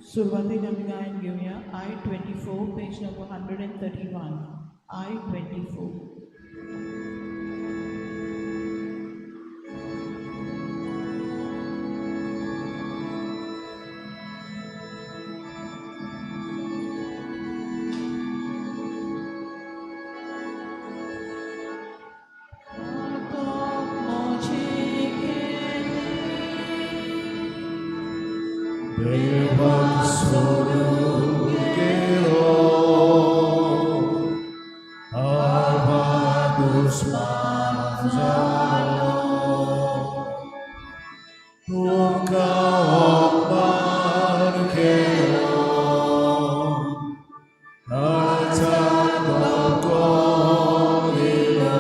सुरवातेक आमी गायन घेवया I 24, page number 131. I 24. देवान सोडून गेलो हांव दुस्मान जालो तुमकां अपमान केलो काळजाक धोको दिलो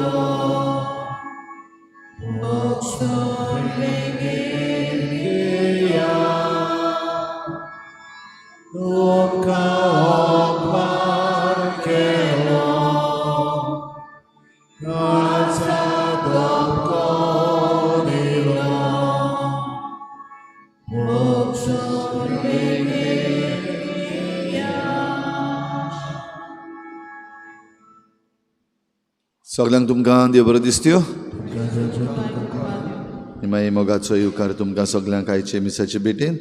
भोगसून बेगीन घेया तुमकां अपमान केलो काळजाक धोको दिलो भोगसून बेगीन घेया. सगल्यांक तुमकां देव बरो दिसत्यो. मागीर मोगाचो येवकार तुमकां सगल्यांक आयचे मिसाचे भेटेन.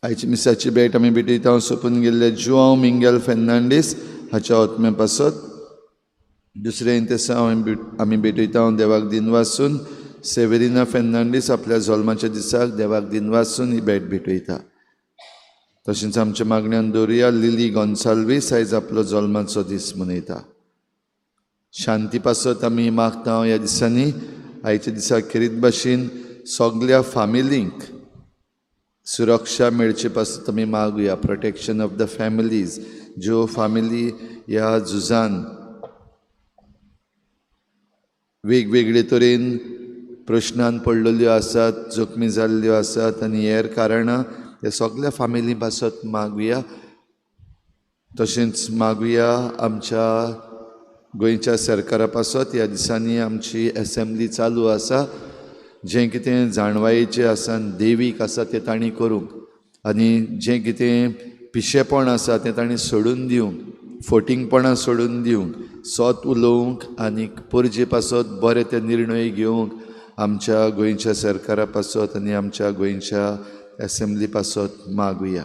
आयचे मिसाची भेट आमी भेटयता सोंपून गेल्ले जुआंव मिंगेल फेर्नांडीस हाच्या आत्म्या पासत. दुसरें इंतेसांव आमी भेटयता देवाक दिनवासून सेवेरिना फेर्नांडीस आपल्या जल्माच्या दिसाक देवाक दिनवासून ही भेट भेटयता. तशेंच आमच्या मागण्यान दवरुया लिली गोन्साल्वीस आयज आपलो जल्माचो दीस मनयता. शांती पासत आमी मागता ह्या दिसांनी. आयच्या दिसा खेरीत भाशेन सगल्या फामिलींक सुरक्षा मेळचे पासत आमी मागुया. प्रोटेक्शन ऑफ the families, ज्यो फामिली ह्या झुजान वेगवेगळे तरेन प्रश्नान पडलेल्यो आसात, जखमी जाल्ल्यो आसात आनी हेर कारणां, त्या सगल्या फामिली पासत मागुया. तशेंच मागुया आमच्या गोंयच्या सरकारा पासत. ह्या दिसांनी आमची एसेंब्ली चालू आसा. जें कितें जाणवायेचें आसा, देवीक आसा तें तांणी करूंक आनी जें कितें पिशेपण आसा तें तांणी सोडून दिवंक, फटींगपणां सोडून दिवंक, सत उलोवंक आनी परजे पासत बरे ते निर्णय घेवंक आमच्या गोंयच्या सरकारा पासत आनी आमच्या गोंयच्या एसेंब्ली पासत मागुया.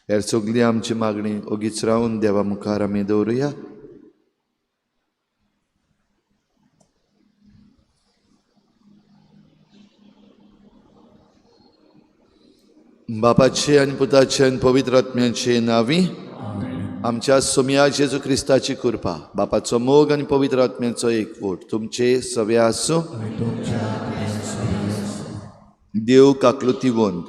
हेर सगळी आमची मागणी ओगीच रावन देवा मुखार आमी दवरुया. बापाचे आनी पुताचे आनी पवित्र आत्म्याचे नांवी आमच्या सोमया जेजू क्रिस्ताची कृपा, बापाचो मोग आनी पवित्र आत्म्याचो एकवट तुमचे सगळे आसूं. देव काकलुतीवंत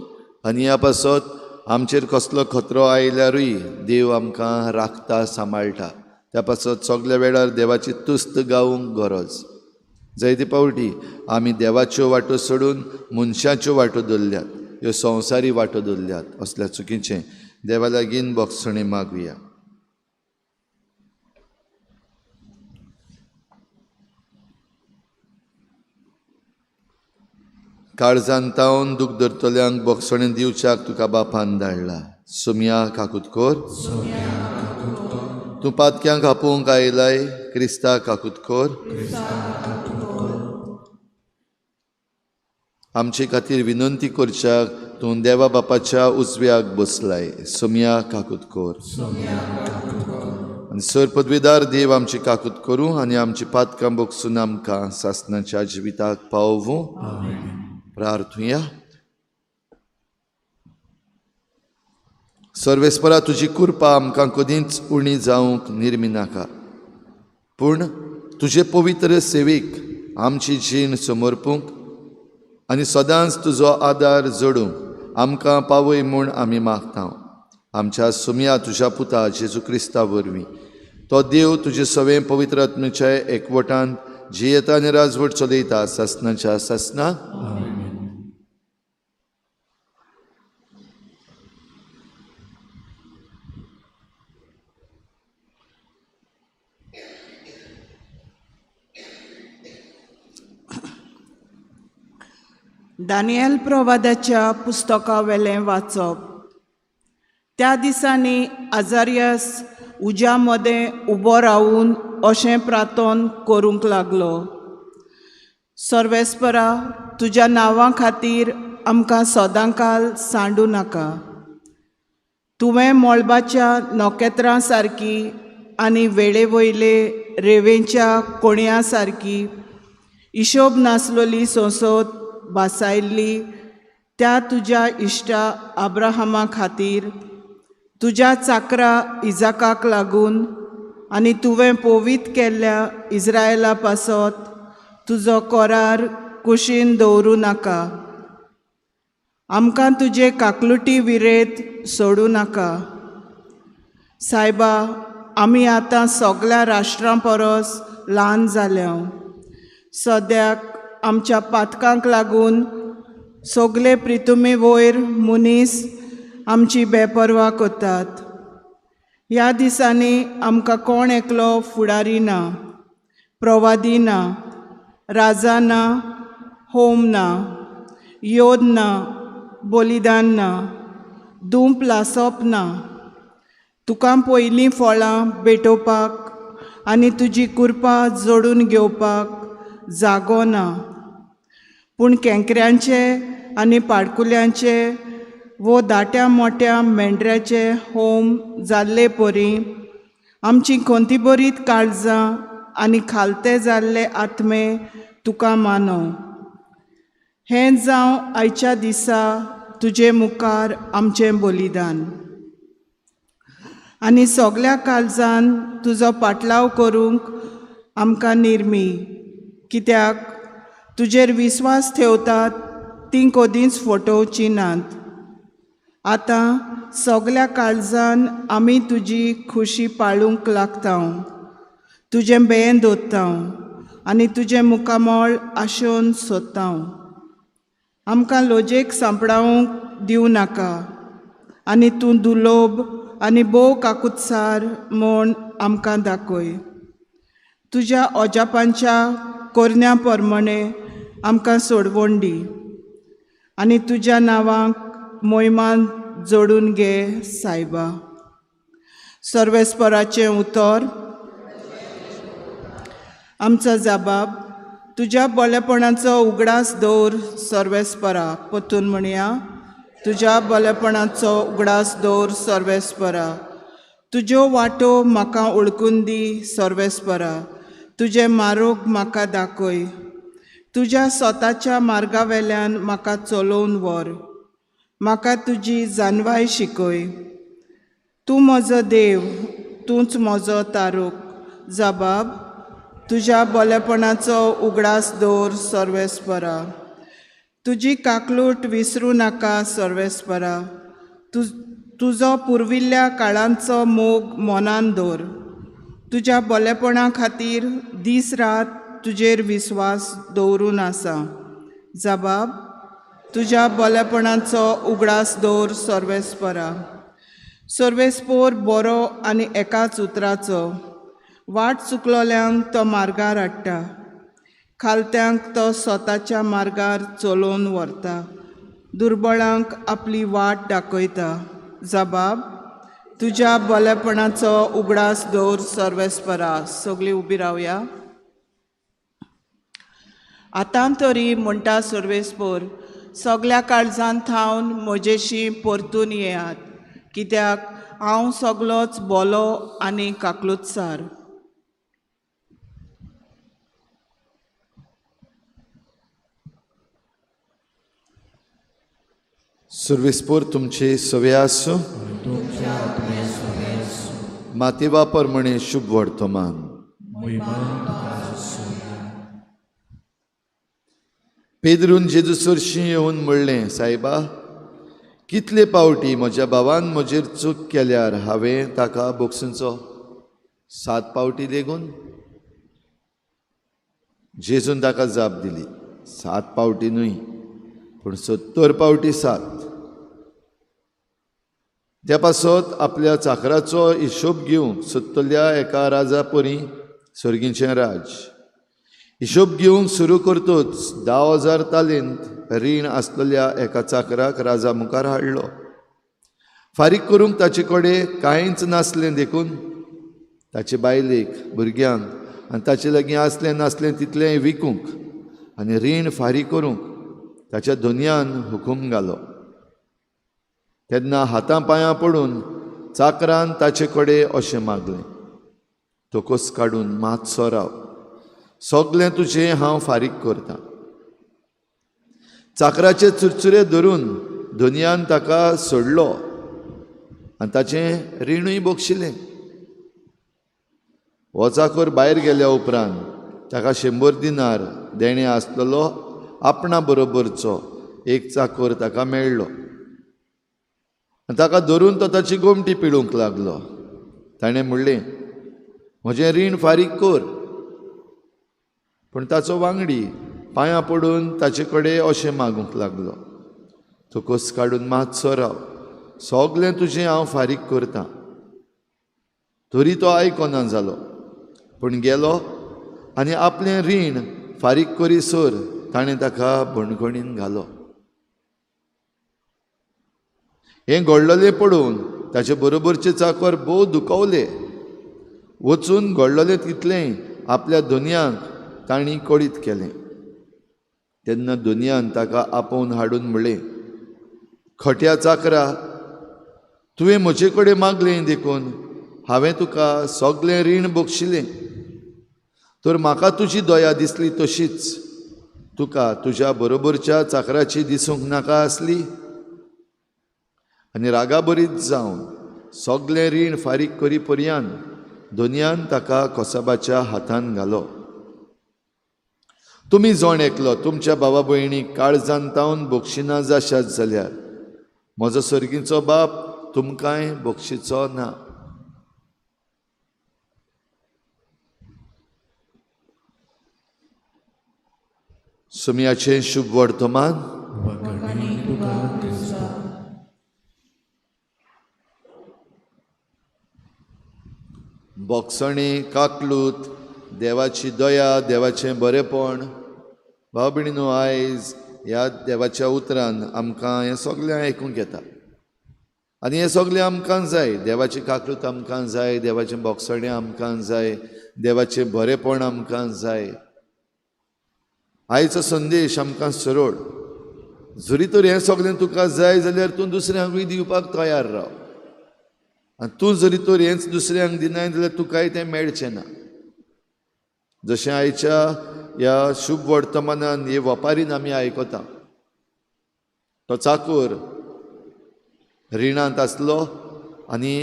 आनी ह्या पासत आमचेर कसलो खतरो आयल्यारूय देव आमकां राखता, सांबाळटा. त्या पासत सगल्या वेळार देवाची तुस्त गावूंक गरज. जायते फावटी आमी देवाच्यो वाटो सोडून मनशाच्यो वाटो धरल्यात, ह्यो संवसारी वाटो धरल्यात. असल्या चुकीचें देवा लागीं बोगसणें मागुया. काळजान तावन दूख धरतल्यांक बोगसणें दिवच्याक तुका बापान धाडला. सोमया काकूत कर. तूं पातक्यांक आपोवंक आयलाय, क्रिस्ता काकूत कर. आमचे खातीर विनंती करच्याक तूं देवा बापाच्या उजव्याक बसलाय. सोमया काकूत कर. आनी सर पदवीदार देव आमची काकूत करूं आनी आमची पातकां बोगसून आमकां सासणाच्या जिविताक पावोवूं. प्रार्थुया. सर्वेस्परा, तुजी कृपा आमकां कदींच उणी जावंक निर्मिनाका, पूण तुजे पवित्र सेवेक आमची जीण समर्पूंक आनी सदांच तुजो आदार जोडूंक आमकां पावय म्हूण आमी मागता. आमच्या सुमया तुज्या पुता जेजू क्रिस्ता वरवीं तो देव तुजे सवें पवित्र आत्म्याच्या एकवटान जियेता आनी राजवट चलयता सासणाच्या सासना. दानियल प्रवादाच्या पुस्तकावेलें वाचप. त्या दिसांनी आजारियस उज्या मदें उबो रावून अशें प्रार्थन करूंक लागलो, सर्वेस्परा, तुज्या नांवा खातीर आमकां सदांकाल सांडू नाका। तुवें मळबाच्या नखेत्रां सारकी आनी वेळे वयले रेवेंच्या कोणया सारकी हिशोब नासलोली संसद भासायल्ली त्या तुज्या इश्टा अब्राहमा खातीर, तुज्या चाकरा इजाकाक लागून आनी तुवें पवित्र केल्ल्या इस्रायला पासत तुजो करार कुशीन दवरूं नाका। आमकां तुजे काकलुटी विरेत सोडूं नाका। सायबा, आमी आतां सगळ्या राष्ट्रां परस ल्हान जाल्या। सद्याक आमच्या पातकांक लागून सगळे प्रितुमे वयर मनीस आमची बेपर्वा करतात। ह्या दिसांनी आमकां कोण एकलो फुडारी ना, प्रवादी ना, राजा ना, होम ना, योद ना, बलिदान ना, धूप लासप ना। तुका पयलीं फळां भेटोवपाक आनी तुजी कृपा जोडून घेवपाक जागो ना। पूण केंकऱ्यांचे आनी पाडकुल्यांचे वो दाट्या मोट्या मेंढऱ्याचे होम जाल्ले परी आमची खंतीभरीत काळजां आनी खालते जाल्ले आत्मे तुका मानव। हें जावं आयच्या दिसा तुजे मुखार आमचें बलिदान आनी सगल्या काळजान तुजो पाटलाव करूंक आमकां निर्मी, कित्याक तुजेर विस्वास ठेवतात तीं कदींच फटोवची नात। आतां सगल्या काळजान आमी तुजी खुशी पाळूंक लागता, तुजें बें दवरता आनी तुजें मुखामळ आशोवन सोदता। आमकां लजेक सांपडावंक दिवं नाका आनी तूं दुलोब आनी भोव काकुत्सार म्हूण आमकां दाखय। तुज्या अजापांच्या करण्या प्रमाणे आमकां सोडवण दी आनी तुज्या नांवाक मोहिमान जोडून घे सायबा। सर्वेस्पराचें उतर। आमचो जबाब, तुज्या बलेपणाचो उगडास दवर सर्वेस्परा। परतून म्हणया, तुज्या बलेपणाचो उगडास दवर सर्वेस्परा। तुज्यो वाटो म्हाका वळखून दी सर्वेस्परा, तुजें मार्ग म्हाका दाखय। तुज्या स्वताच्या मार्गा वेल्यान म्हाका चलोवन व्हर, म्हाका तुजी जानवाय शिकय। तूं म्हजो देव, तूंच म्हजो तारूक। जबाब, तुज्या बलेपणाचो उगडास दवर सर्वेस्परा। तुजी काकलूट विसरूं नाका सर्वेस्परा। तुजो पुर्विल्ल्या काळांचो मोग मनान दवर। तुज्या बलेपणा खातीर दीस रात तुजेर विस्वास दवरून आसा। जबाब, तुज्या बलेपणाचो उगडास दवर सर्वेस्परा। सर्वेस्पोर बरो आनी एकाच उतराचो, वाट चुकलोल्यांक तो मार्गार हाडटा, खालत्यांक तो स्वताच्या मार्गार चलोवन व्हरता, दुर्बळांक आपली वाट दाखयता। जबाब, तुज्या बलेपणाचो उगडास दवर सर्वेस्परा। सगळीं उबी रावया। आतां तरी म्हणटा सर्वेस्पोर, सगल्या काळजान थावन म्हजेशी परतून येयात, कित्याक हांव सगलोच बोलो आनी काकलुत्सार। सर्वेस्पोर तुमचे सवे आसूं। मातेवा परमणे शुभ वर्तमान। पेद्रून जेजू सरशीं येवन म्हणलें, सायबा, कितले पावटी म्हज्या भावान म्हजेर चूक केल्यार हांवें ताका बोगसूंचो? 7 पावटी लेगून? जेजून ताका जाप दिली, 7 पावटी न्हय, पूण 70 पावटी 7। त्या पासत आपल्या चाकराचो हिशोब घेवंक सोदतल्या एका राजा परी सर्गीचें राज हिशोब घेवंक सुरू करतोच 10,000 तालेंत रीण आसलेल्या एका चाकराक राजा मुखार हाडलो। फारीक करूंक ताचे कडेन कांयच नासलें देखून ताचे बायलेक, भुरग्यांक आनी ताचे लागीं आसलें नासलें तितलें विकूंक आनी रीण फारीक करूंक ताच्या धनयान हुकूम घालो. तेन्ना हातां पांयां पडून चाकरान ताचे कडेन अशें मागलें, तकस काडून मातसो राव, सगलें तुजें हांव फारीक करतां. चाकराचे चुरचुरे धरून धनयान ताका सोडलो आनी ताचें रिणूय बक्षिलें. हो चाकर भायर गेल्या उपरांत ताका 100 दिनार देणें आसलेलो आपणा बरोबरचो एक चाकर ताका मेळ्ळो आनी ताका धरून तो ताची गोमटी पिळूंक लागलो. ताणें म्हणलें, म्हजें रीण फारीक कर. पूण ताचो वांगडी पांयां पडून ताचे कडेन अशें मागूंक लागलो, तकस काडून मातसो राव, सगलें तुजें हांव फारीक करतां. तरी तो आयकना जालो, पूण गेलो आनी आपलें रीण फारीक करीसर ताणें ताका बणखणीन घालो. हें घडलेलें पळोवन ताचे बरोबरचे चाकर भोव दुखवले. वचून घडलेलें तितलें आपल्या धनयांक तांणी कळीत केलें. तेन्ना धनयान ताका आपोवन हाडून म्हणलें, खट्या चाकरा, तुवें म्हजे कडेन मागलें देखून हांवें तुका सगलें रीण बक्षिलें. तर म्हाका तुजी दया दिसली तशीच तुका तुज्या बरोबरच्या चाकराची दिसूंक नाका आसली. आनी रागाबरीत जावन सगलें रीण फारीक करी पर्यान धनयान ताका कोसाबाच्या हातान घालो. तुमी जण एकलो तुमच्या भावा भयणीक काळजान तावन बक्षिना जाशात जाल्यार म्हजो सर्गीचो बाप तुमकांय बक्षिचो ना. सुमयाचें शुभ वर्तमान. बोगसणी, काकलूत, देवाची दया, देवाचें बरेपण. भाव भयणीनो, आयज ह्या देवाच्या उतरान आमकां हें सगळें आयकूंक येता आनी हें सगळें आमकां जाय. देवाची काकलूत आमकां जाय, देवाचें बोगसणें आमकां जाय, देवाचें बरेपण आमकां जाय. आयचो संदेश आमकां सरळ, जरी तर हें सगळें तुका जाय जाल्यार तूं दुसऱ्यांकूय दिवपाक तयार राव, आनी तूं जरी तर हेंच दुसऱ्यांक दिनाय जाल्यार तुकाय तें मेळचें ना. जशें आयच्या ह्या शुभ वर्तमानान हे वपारीन आमी आयकता, तो चाकूर रिणांत आसलो आनी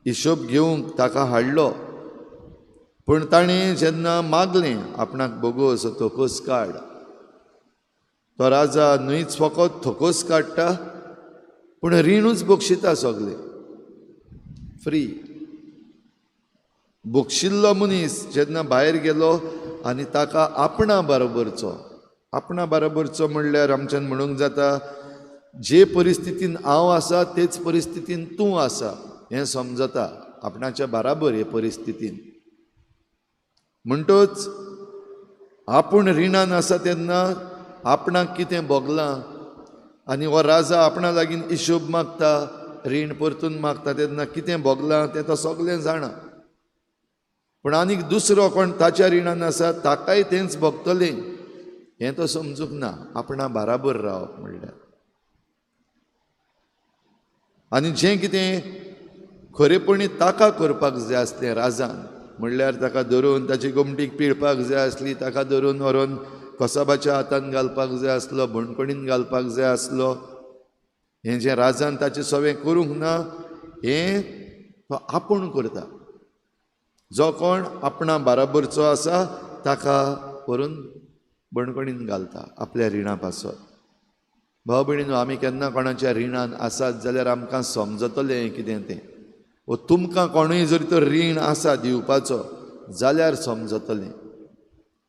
हिशोब घेवंक ताका हाडलो, पूण ताणें जेन्ना मागलें आपणाक बोगोस थोकोस काड, तो राजा न्हयच फकत थोकोस काडटा पूण रिणूच बक्षिता सगलें फ्री. बक्षिल्लो मनीस जेन्ना भायर गेलो आनी ताका आपणा बरोबरचो, आपणा बरोबरचो म्हणल्यार आमच्यान म्हणूंक जाता जे परिस्थितीन हांव आसा तेच परिस्थितीन तूं आसा हें समजता, आपणाच्या बराबर हे परिस्थितीन. म्हणटच आपूण रिणान आसा तेन्ना आपणाक कितें भोगलां आनी हो राजा आपणा लागीं हिशोब मागता, रीण परतून मागता तेन्ना कितें भोगलां तें तो सगळें जाणा, पूण आनीक दुसरो कोण ताच्या रिणान आसा ताकाय तेंच भोगतलें हें तो समजूंक ना. आपणा बराबर रावप म्हणल्यार आनी जें कितें खरेपणी ताका करपाक जाय आसलें राजान, म्हणल्यार ताका धरून ताची गोमटीक पिळपाक जाय आसली, ताका धरून व्हरून कसाबाच्या हातान घालपाक जाय आसलो, बणकणीन घालपाक जाय आसलो, हें जें राजान ताचें सवें करूंक ना हें तो आपूण करता. जो कोण आपणा बराबरचो आसा ताका व्हरून बणकणीन घालता आपल्या रिणा पासत. भाव भयणीनो, आमी केन्ना कोणाच्या रिणान आसात जाल्यार आमकां समजतलें कितें तें, वो तुमकां कोणूय जर तर रीण आसा दिवपाचो जाल्यार समजतलें.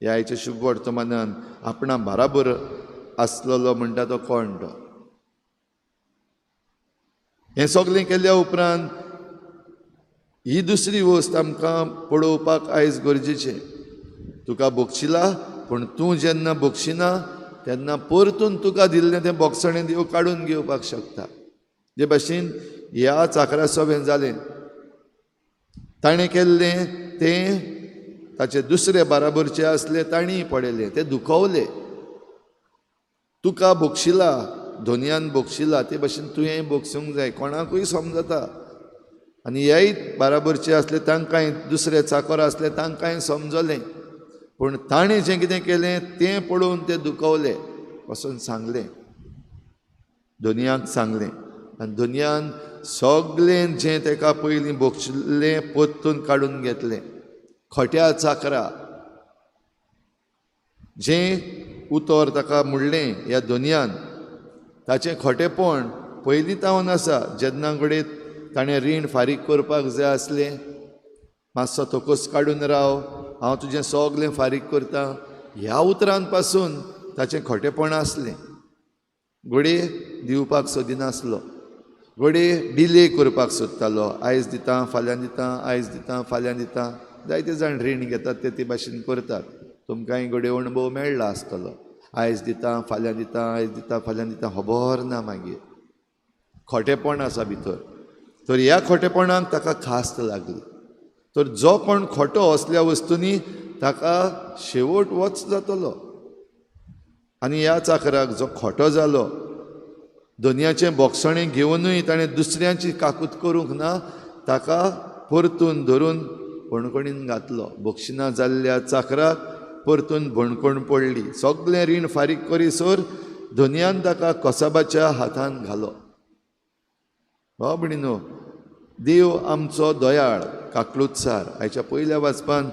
ह्या आयच्या शुभ वर्तमानान आपणा बराबर आसलेलो म्हणटा तो कोण तो. हें सगळें केल्या उपरांत ही दुसरी वस्त आमकां पळोवपाक आयज गरजेचें. तुका बक्षिला पूण तूं जेन्ना बक्षिना तेन्ना परतून तुका दिल्लें तें बोगसणें देव काडून घेवपाक शकता. जे भाशेन ह्या चाकरा सोबेन जालें. ताणें केल्लें तें ताचे दुसरे बाराबरचे आसले तांणीय पळयलें, ते दुखवले. तुका बक्षिला, धोनयान बक्षिला, ते भशेन तुवें बक्षूंक जाय, कोणाकूय समजता. आनी ह्याय बाराबरचे आसले तांकांय, दुसरे चाकर आसले तांकांय समजलें, पूण ताणें जें कितें केलें तें पळोवन ते दुखवले. वचून सांगलें, धोनयाक सांगलें. आनी धोनयान सगळें जें ताका पयलीं बक्षिल्लें परतून काडून घेतलें. खोट्या चाकरा जें उतर ताका म्हणलें ह्या धोनयान, ताचें खोटेपण पयलीं तावन आसा. जेन्ना घडये ताणें रीण फारीक करपाक जाय आसलें, मातसो तकस काडून राव, हांव तुजें सगळें फारीक करता, ह्या उतरान पासून ताचें खोटेपण आसलें. घडये दिवपाक सोदिनासलो, घडये डिले करपाक सोदतालो, आयज दिता फाल्यां दिता, आयज दिता फाल्यां दिता. जायते जाण रीण घेतात ते ते भाशेन करतात. तुमकांय घडये अणभव मेळ्ळा आसतलो, आयज दिता फाल्यां दिता, आयज दिता फाल्यां दिता, खबर ना मागीर. खोटेपण आसा भितर. तर ह्या खोटेपणाक ताका खास्त लागली. तर जो कोण खोटो असल्या वस्तूंनी ताका शेवट वच जातलो. आनी ह्या चाकराक जो खोटो जालो, धनयाचें बोगसणें घेवनूय ताणें दुसऱ्यांची काकूत करूंक ना, ताका परतून धरून बणकणीन घातलो. बक्षिना जाल्ल्या चाकराक परतून बणकण पडली. सगळें रीण फारीक करीसर धनयान ताका कसाबाच्या हातान घालो. भाव भयणीनो, देव आमचो दयाळ, काकलुतसार. आयच्या पयल्या वाचपान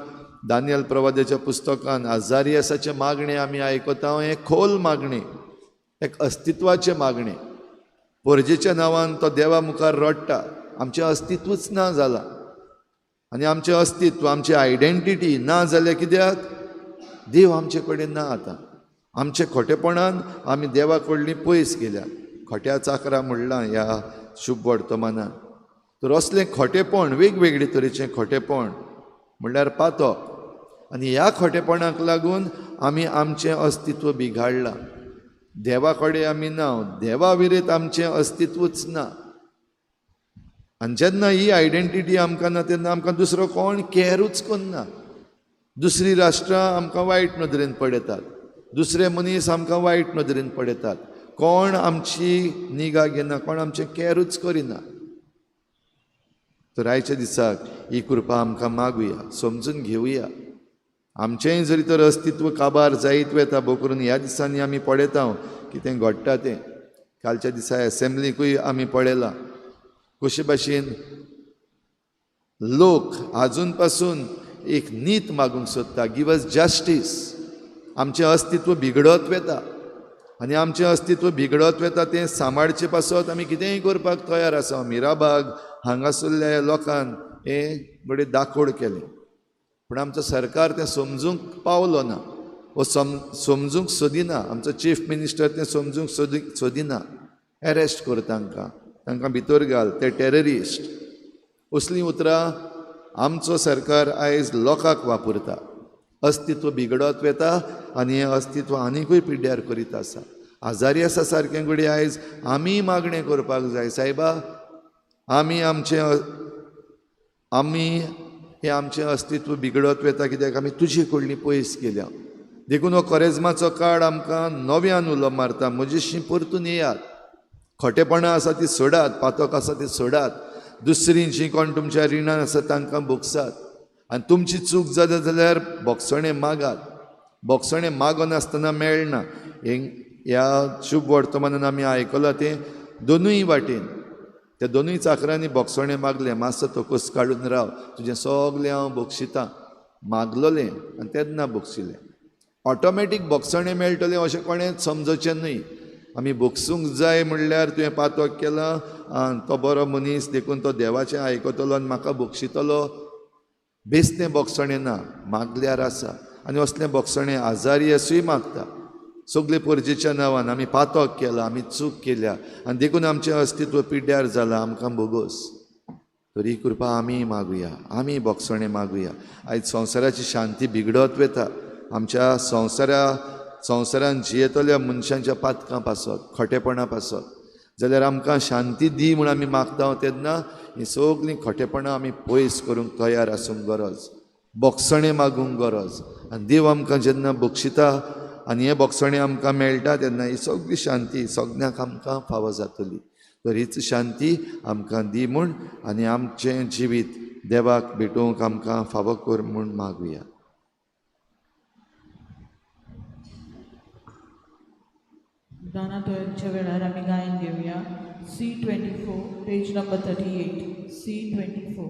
दानियल प्रवाद्याच्या पुस्तकान आजारियासाचें मागणें आमी आयकता. हें खोल मागणें, एक अस्तित्वाचें मागणें. परजेच्या नांवान तो देवा मुखार रडटा, आमचें अस्तित्वच ना जालां. आनी आमचें अस्तित्व, आमची आयडेंटिटी ना जाल्यार कित्याक? देव आमचे कडेन ना आतां. आमचे खोटेपणान आमी देवा कडली पयस गेल्या. खोट्या चाकरा म्हणलां ह्या शुभ वर्तमानान. तर असलें खोटेपण, वेगवेगळे तरेचें खोटेपण म्हणल्यार पातक. आनी ह्या खोटेपणाक लागून आमी आमचें अस्तित्व बिगाडलां. देवा कडेन आमी ना, देवा विरेत आमचें अस्तित्वच ना. आनी जेन्ना ही आयडेंटिटी आमकां ना तेन्ना आमकां दुसरो कोण कॅरूच करना. दुसरी राष्ट्रां आमकां वायट नदरेन पळयतात, दुसरे मनीस आमकां वायट नदरेन पळयतात, कोण आमची निगा घेना, कोण आमचें कॅरूच करिना. तर आयच्या दिसाक ही कृपा आमकां मागुया, समजून घेवया. आमचेंय जरी तर अस्तित्व काबार जायत वता, भोव करून ह्या दिसांनी आमी पळयता कितें घडटा तें. कालच्या दिसा एसेंब्लीकूय आमी पळयलां कशे भाशेन लोक आजून पासून एक नीत मागूंक सोदता, गिव अस जस्टीस. आमचें अस्तित्व बिगडत वता आनी आमचें अस्तित्व बिगडत वता तें सांबाळचे पासत आमी कितेंय करपाक तयार आसा. मिराबाग हांगासरल्या लोकान हें बरें दाखोड केलें, पूण आमचो सरकार तें समजूंक पावलो ना, वो समजूंक सोदिना. आमचो चीफ मिनिस्टर तें समजूंक सोदिना. एरेस्ट कर तांकां, तांकां भितर घाल, ते टेररिस्ट. असलीं उतरां आमचो सरकार आयज लोकांक वापरता. अस्तित्व बिगडत वता आनी हें अस्तित्व आनिकूय पिड्ड्यार करीत आसा. आजारी आसा सारकें घडये आयज आमी मागणें करपाक जाय, सायबा आमी आमचें आमी हें आमचें अस्तित्व बिगडत वता कित्याक आमी तुजे कडली पयस गेल्या. देखून हो कोरेज्माचो काळ आमकां नव्यान उलो मारता, म्हजेशी परतून येयात, खोटेपणां आसा ती सोडात, पातक आसा ती सोडात, दुसरीं जीं कोण तुमच्या रिणान आसा तांकां भोगसात. आनी तुमची चूक जाता जाल्यार बोगसणें मागात, बोगसणें मागनासतना मेळना. ह्या शुभ वर्तमानान आमी आयकलां तें दोनूय वाटेन, त्या दोनूय चाकरांनी बोगसणें मागलें, मातसो तकस काडून राव, तुजें सगलें हांव बक्षितां, मागलोलें आनी तेन्ना बक्षिलें. ऑटोमॅटीक बोगसणें मेळटलें अशें कोणें समजचें न्हय. आमी बक्षूंक जाय म्हणल्यार तुवें पातक केलां, तो बरो मनीस देखून तो देवाचें आयकतलो आनी म्हाका बक्षितलो, बेसतें बोगसणें ना, मागल्यार आसा. आनी असलें बोगसणें आजारी आसूय मागता. सगळे परजेच्या नांवान आमी पातक केलां, आमी चूक केल्या आनी देखून आमचें अस्तित्व पिड्ड्यार जालां, आमकां भोगोस. तर ही कृपा आमी मागुया, आमी बोगसणें मागुया. आयज संवसाराची शांती बिगडत वता, आमच्या संवसारान जियेतल्या मनशांच्या पातकां पासत, खोटेपणा पासत. जाल्यार आमकां शांती दी म्हूण आमी मागता तेन्ना हीं सगळीं खोटेपणां आमी पयस करूंक तयार आसूंक गरज, बोगसणें मागूंक गरज. आनी देव आमकां जेन्ना बक्षिता आनी हें बोगसणें आमकां मेळटा तेन्ना ही सगळी शांती सगळ्यांक आमकां फावो जातली. तर हीच शांती आमकां दी म्हूण आनी आमचें जिवीत देवाक भेटोवंक आमकां फावो कर म्हूण मागुया. दानातोयांच्या वेळार आमी गायन घेवया. C24 page number 38. C24.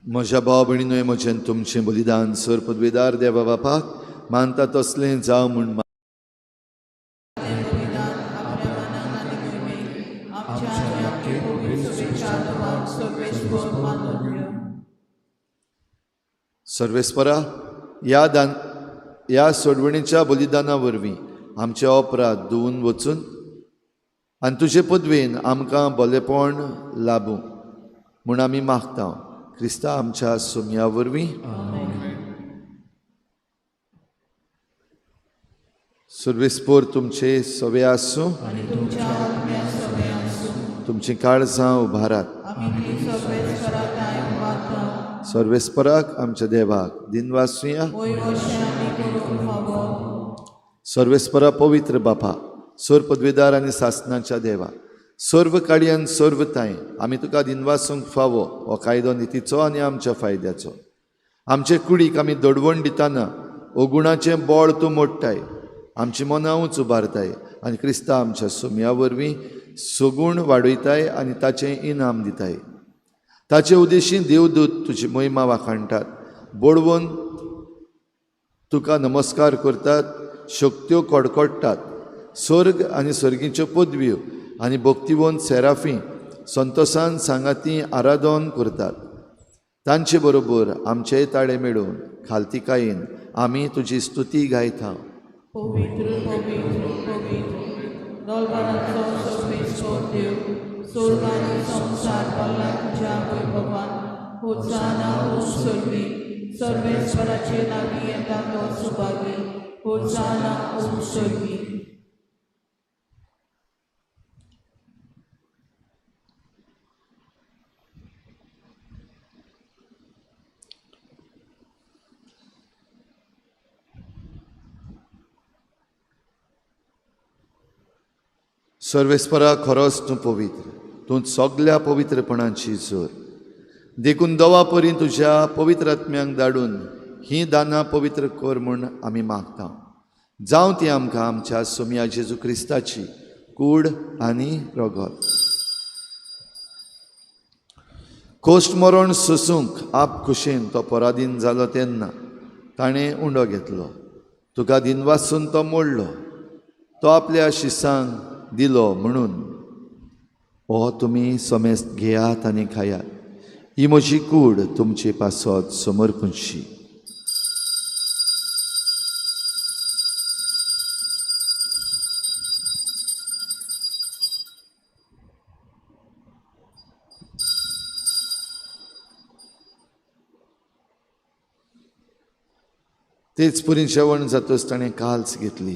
म्हज्या भाव भयणीनूय म्हजें तुमचें बलिदान सर पदवेदार देवा बापाक मानता तसलें जावं म्हूण सर्वेस्परा ह्या दान ह्या सोडवणीच्या बलिदाना वरवीं आमचे अपराध धुवून वचून आनी तुजे पदवेन आमकां बलेपण लाबूं म्हूण आमी मागता क्रिस्ता आमच्या सोमया वरवीं. सर्वेस्पोर तुमचे सवे आसूं, तुमची काळजां उबारात. सर्वेस्पराक आमच्या देवाक दिनवासुया. सर्वेस्परा पवित्र बापा, सर्व पदवेदार आनी सासनाच्या देवा, सर्व काडयान सर्व ताय आमी तुका दिनवासूंक फावो हो कायदो नितीचो आनी आमच्या फायद्याचो. आमचे कुडीक आमी दडवण दितना अगुणाचें बळ तूं मोडटाय, आमची मनां उंच उबारताय आनी क्रिस्ता आमच्या सोमया वरवीं सगूण वाडयताय आनी ताचें इनाम दिताय. ताचे उद्देशी देवदूत तुजी महिमा वाखाणटात, बडवून तुका नमस्कार करतात, शक्त्यो कडकडटात. स्वर्ग आनी सर्गीच्यो पदव्यो आनी भक्तिवंत सेराफी संतोसान सांगाती आराधन करतात. तांचे बरोबर आमचेय ताळे मेळून खालतिकायेन आमी तुजी स्तुती गायता. पवित्र पवित्र पवित्र दोलबाराचो सर्वेस्पर देव, स्वर्ग आनी संवसार भरला तुज्या वैभवान. होसाना ओ स्वर्गी, सर्वेस्पराचे नावी येता तो सुभागी. होसाना ओ स्वर्गी. सर्वेस्परा खरोच तूं पवित्र, तूं सगल्या पवित्रपणाची जोर. देखून दवा परी तुज्या पवित्र आत्म्यांक धाडून हीं दानां पवित्र कर म्हूण आमी मागता. जावं ती आमकां आमच्या सोमया जेजू क्रिस्ताची कूड आनी रगत. कोश्ट मरण सोसूंक आप खुशेन तो पराधीन जालो तेन्ना ताणें उंडो घेतलो, तुका दिनवासून तो मोडलो, तो आपल्या शिसांक दिलो म्हणून हो तुमी समेस्त घेयात आनी खायात, ही म्हजी कूड तुमचे पासत समर्पणशी. तेच पुरी जेवण जातच ताणें काल्स घेतली,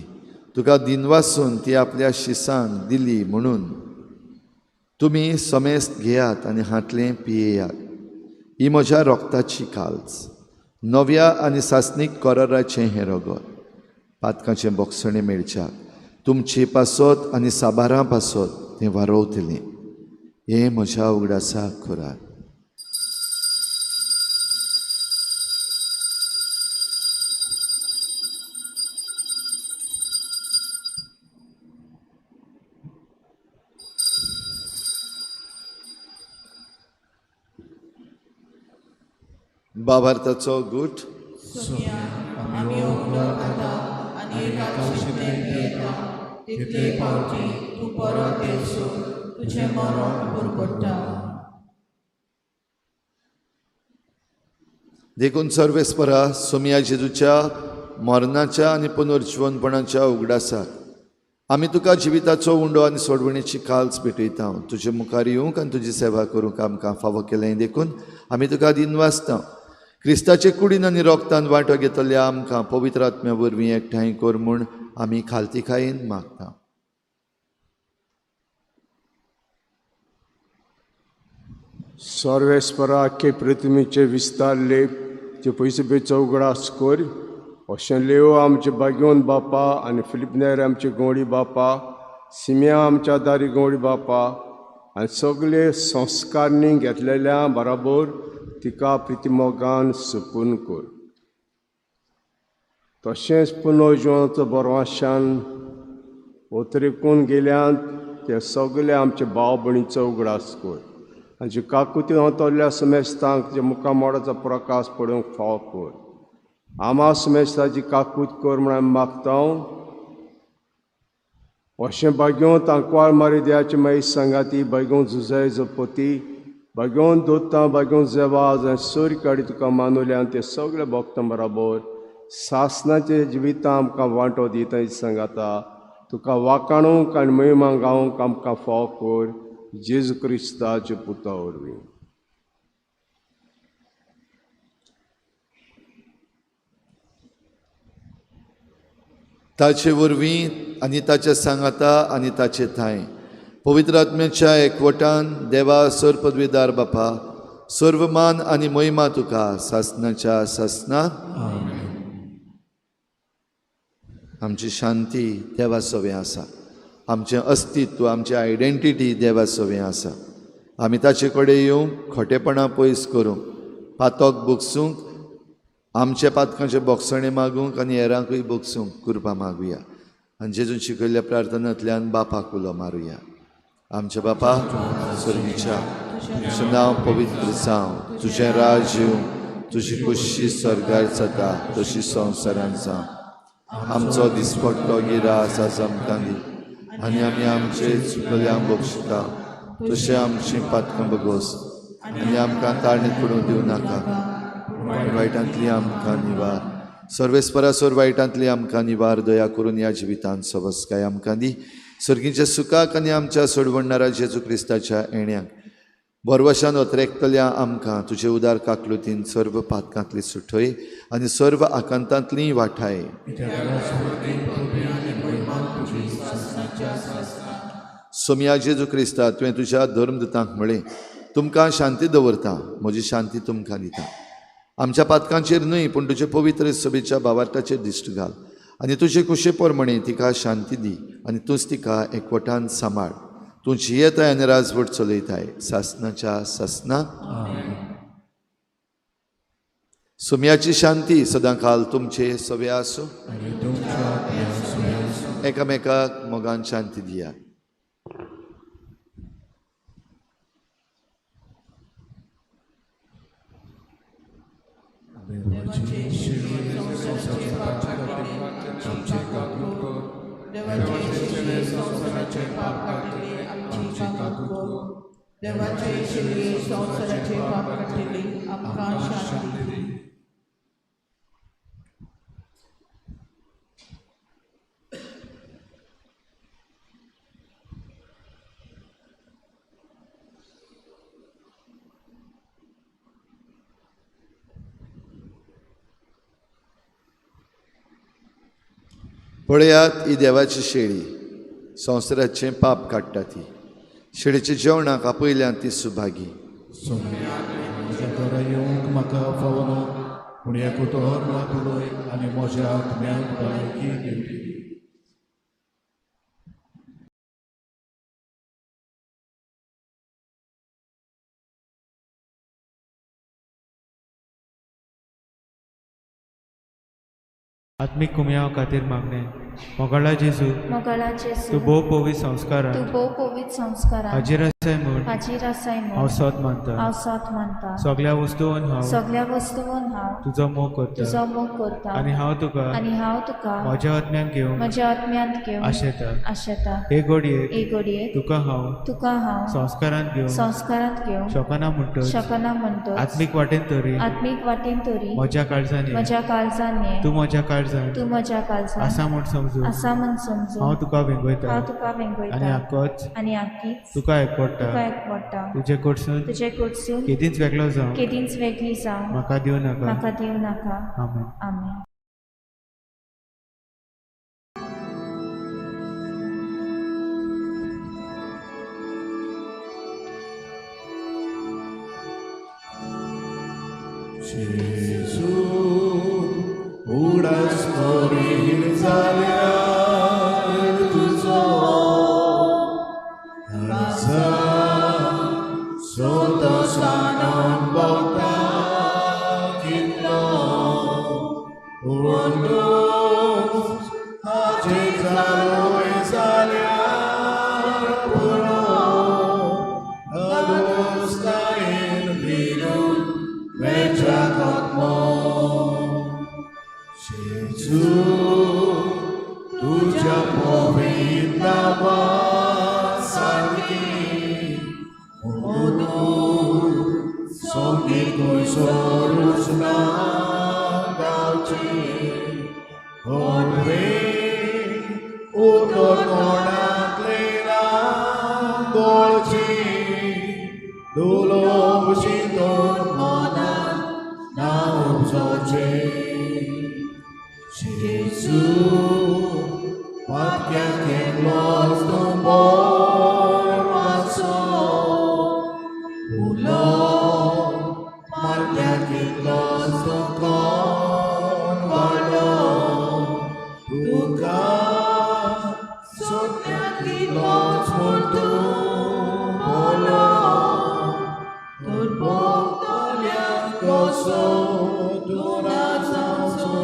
तुका दिनवासून ती आपल्या शिसांक दिली म्हणून तुमी समेस्त घेयात आनी हांतलें पियेयात. ही म्हज्या रोगताची काल्स, नव्या आनी सासणीक कराराचें हें रगत, पातकाचें बोगसणें मेळच्याक तुमचे पासत आनी साबारां पासत तें वारोवतलें. हें म्हज्या उगडासाक करात. बाबार्थाचो गूट. आमी उदक खाता आनी एका पियेता तितले पावटी तूं परत येसो तुजें मरण पुरपडटा. देखून सर्वेस्परा सोमया जेजूच्या मरणाच्या आनी पुनर्जिवनपणाच्या उगडासाक आमी तुका जिविताचो उंडो आनी सोडवणेची काल्स भेटयता. तुजे मुखार येवंक आनी तुजी सेवा करूंक आमकां फावो केलें देखून आमी तुका दिनवासता. क्रिस्ताचे कुडीन आनी रोगतान वांटो घेतल्या आमकां पवित्र आत्म्या वरवीं एकठांय कर म्हूण आमी खालतीकायेन मागता. सर्वेस्परा आख्खे पृथ्वीचे विस्तारले ते पयशे बेचो उगडास कर. अशें लेव आमचे बागेवन बापा आनी फिलिपनेर आमचे गवळी बापा, सिमिया आमच्या दारी गवळी बापा आनी सगळे संस्कारणी घेतलेल्या बराबर तिका प्रितिमोगान सुपून कर. तशेंच पुनर्जिवनाचो बरवाशान ओतरेकून गेल्यान ते सगळे आमचे भाव भयणीचो उगडास कर आनी काकुती अंतरल्या समेस्तांक जे मुखार मोडाचो प्रकाश पडूंक फावो कर. आमा समेस्ताची काकूत कर म्हूण आमी मागता. अशें बागेवन तांकवाळ मारी देवाचे मागीर सांगाती बागेवन झुजाय जपती बागेवन दोत्ता बागेवन जेवाज आनी सोरी काडी तुका मानुल्या ते सगळे भक्तां बराबर सासनाचे जिवितां आमकां वांटो दिता सांगाता तुका वाकाणूंक आनी महिमा गावंक आमकां फावो कर जेजू क्रिस्ताचे पुता वरवीं. ताचे वरवीं आनी ताच्या सांगाता आनी ताचे थांय पवित्र आत्म्याच्या एकवटान देवा सर पदवीदार बापा सर्व मान आनी महिमा तुका सासनाच्या सासना. आमची शांती देवा सवें आसा, आमचें अस्तित्व आमची आयडेंटिटी देवा सवें आसा. आमी ताचे कडेन येवंक खोटेपणां पयस करूंक पातक बोगसूंक आमच्या पातकांचे बोगसणें मागूंक आनी हेरांकूय बोगसूंक कृपा मागुया आनी जेजून शिकयल्ल्या प्रार्थनांतल्यान बापाक उलो मारुया. आमच्या बापा स्वर्गीच्या, तुजें नांव पवित्र जावं, तुजें राज येवं, तुजी खोशी स्वर्गार जाता तशी संवसारांत जावं. आमचो दिसपट्टो गिरास आज आमकां दी आनी आमी आमचे चुकल्यांक बक्षिता तशें आमची पातकां बगोस आनी आमकां ताळणीत पडूंक दिवं नाका, वायटांतली आमकां निवार. सर्वेस्परा सोर वायटांतली आमकां निवार, दया करून ह्या जिवितांत सवस्काय आमकां दी. सर्गीच्या सुखाक आनी आमच्या सोडवणणारा जेजू क्रिस्ताच्या येण्याक बरवशान अत्रेकतल्या आमकां तुजे उदार काकलुतीन सर्व पातकांतली सुठय आनी सर्व आकांतांतली वाठाय. सोमया जेजू क्रिस्ता, तुवें तुज्या धर्मदूतांक म्हळें, तुमकां शांती दवरता, म्हजी शांती तुमकां दिता. आमच्या पातकांचेर न्हय पूण तुजे पवित्र सभेच्या भावार्थाचेर दिश्ट घाल आनी तुजे कुशे प्रमाणे तिका शांती दी आनी तूंच तिका एकवटान सांबाळ. तूं जियेताय आनी राजवट चलयताय सासनाच्या सासना. सोम्याची शांती सदांकाल तुमचे सवे आसूं. एकामेकाक मोगान शांती दिया. देवाचे शिलवे संवसाराचे पाप काडटले आमकां शांती दी. पळयात ही देवाची शेळी, संवसाराचें पाप काडटा ती. शेळीच्या जेवणाक आपयल्यान ती सुभागी. म्हज्या घरा येवंक म्हाका फावना, पूण एक उतर मात उलय आनी म्हज्या आत्म्याक भलायकी मेळटली. आत्मीक कुमयाव खातीर मागणें. मोगाळा जेजू, मोगाळा जेजू, तूं भोव पवित्र संस्कारान, तूं भोव पवित्र संस्कारान हाजीर आसाय म्हूण, हाजीर आसाय म्हूण हांव सोद मानता. हांव सोद मानता. सगळ्या वस्तून हांव, सगळ्या वस्तून हांव तुजो मोग करता, तुजो मोग करता आनी हांव तुका, आनी हांव तुका म्हज्या आत्म्यान घेवंक म्हज्या आत्म्यांत घेवंक आशेता. आशेता. हे घडयेक, हे घडयेक तुका हांव, तुका हांव संस्कारांत घेवंक संस्कारांत घेवंक शकना म्हणटच, शकना म्हणटच, आत्मीक वाटेन तरी, आत्मीक वाटेन तरी म्हज्या काळजान ये. म्हज्या काळजान ये. तूं म्हज्या काळजान, तूं म्हज्या काळजान आसा म्हूण समजून, आसा म्हूण समजून हांव तुका वेंगयता, हांव तुका वेंगयता आनी आकोच आनी आकीच तुका एकवडटा, तुका एकवडटा. तुजे कडसून तुजे कडसून केदींच वेगळो जावं केदींच वेगळी जावं म्हाका दिवं नाका. म्हाका दिवं नाका. आमेन. आमेन. जेजू, उडास करीन जाल्यार तुजो आसा संतोशान भोगता कितलो, पूण तूं हाजीर जालोय जाल्यार पुरो, धादोसकायेन भिरून वेच्या आत्मो. जेजू, तुज्या पवित्र नांवा सारकी म्हणून संगीत सोरूच ना गावची, कोणवे उतर तोंडांतले ना गोळची, दुलोबशी तोंड मनात ना उपजोचे. जेजू, वाक्याक एकलोच तूं बरो आसो, उलो मारत्याक इतलोच तूं कोण व्हडलो, तुका सोदप्याक इतलोच म्हूण तूं बोलो, तर भोगतल्याक कसो तूं ना जावचो.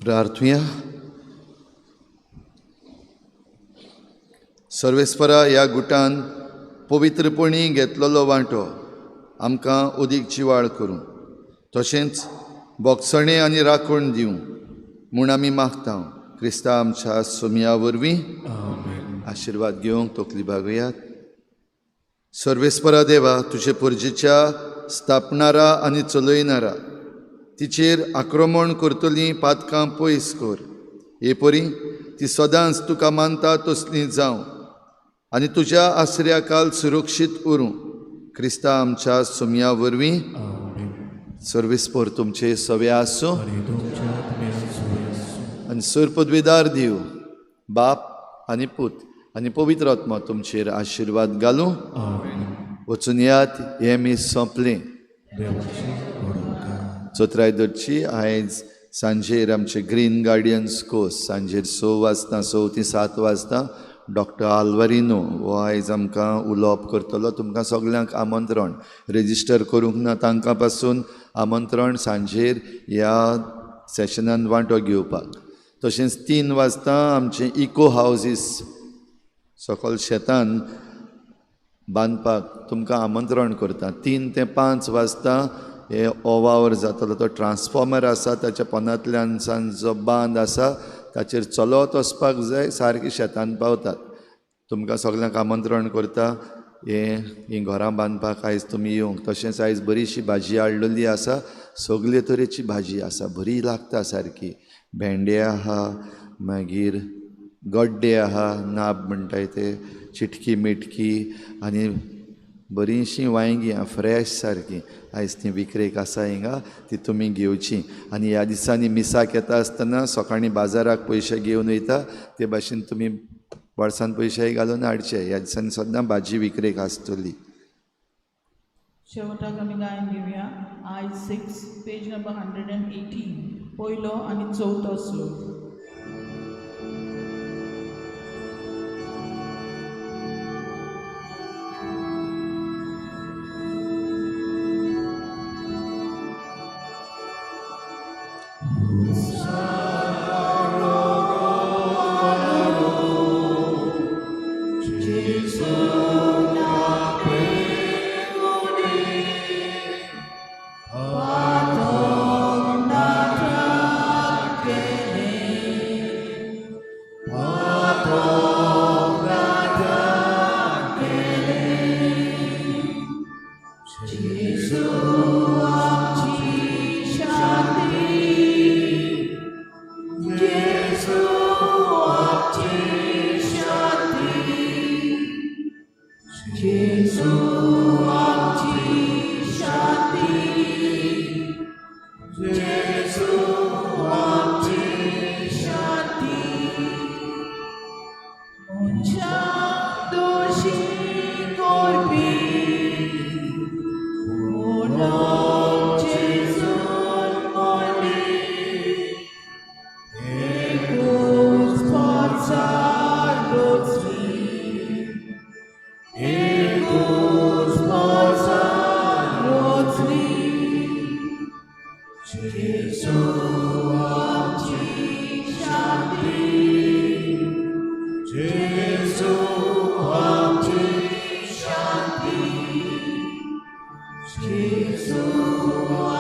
प्रार्थुया. सर्वेस्परा, ह्या गुटान पवित्रपणी घेतलेलो वांटो आमकां अदीक जिवाळ करूं, तशेंच बोगसणें आनी राखण दिवं म्हूण आमी मागता क्रिस्ता आमच्या सोमया वरवीं. आशिर्वाद घेवंक तकली बागयात. सर्वेस्परा देवा, तुजे परजेच्या स्थापणारा आनी चलयणारा तिचेर आक्रमण करतलीं पातकां पयस कर, हे परी ती सदांच तुका मानता तसली जावं आनी तुज्या आसऱ्या काल सुरक्षीत उरूं क्रिस्ता आमच्या सोमया वरवीं. सर्वेस्पर तुमचे सवे आसूं आनी सर पदवेदार दिव बाप आनी पूत आनी पवित्र आत्मा तुमचेर आशिर्वाद घालूं. वचून यात, हें मीस सोंपलें. चोत्राय दरची आयज सांजेर आमचे ग्रीन गार्डियन्स कोर्स सांजेर 6 वाजता, 6 ते 7 वाजता डॉक्टर आल्वारिनो हो आयज आमकां उलोवप करतलो. तुमकां सगल्यांक आमंत्रण, रेजिस्टर करूंक ना तांकां पासून आमंत्रण सांजेर ह्या सेशनान वांटो घेवपाक. तशेंच 3 वाजता आमचें इको हावजीस सकल शेतान बांदपाक तुमकां आमंत्रण करता. 3 ते 5 वाजता हे वावर जातलो. तो ट्रान्सफॉर्मर आसा ताच्या पोनांतल्यान सान जो बांद आसा ताचेर चलत वचपाक जाय, सारकी शेतान पावतात. तुमकां सगल्यांक आमंत्रण करता हे हीं घरां बांदपाक आयज तुमी येवंक. तशेंच आयज बरीशी भाजी हाडलेली आसा, सगळे तरेची भाजी आसा, बरी लागता सारकी. भेंडे आहा, मागीर गड्डे आहा, नाब म्हणटाय ते, चिटकी मिटकी आनी बरीशीं वांयगीं आहा फ्रेश सारकीं. आयज ती विकरेक आसा हिंगा, ती तुमी घेवची. आनी ह्या दिसांनी मिसाक येता आसतना सकाळीं बाजाराक पयशे घेवन वयता ते भाशेन तुमी बोल्सान पयशेय घालून हाडचे. ह्या दिसांनी सद्दां भाजी विकरेक आसतली. शेवटाक आमी गायन घेवया I 6 page number 118, पयलो आनी चवथो श्लोक. Jesu.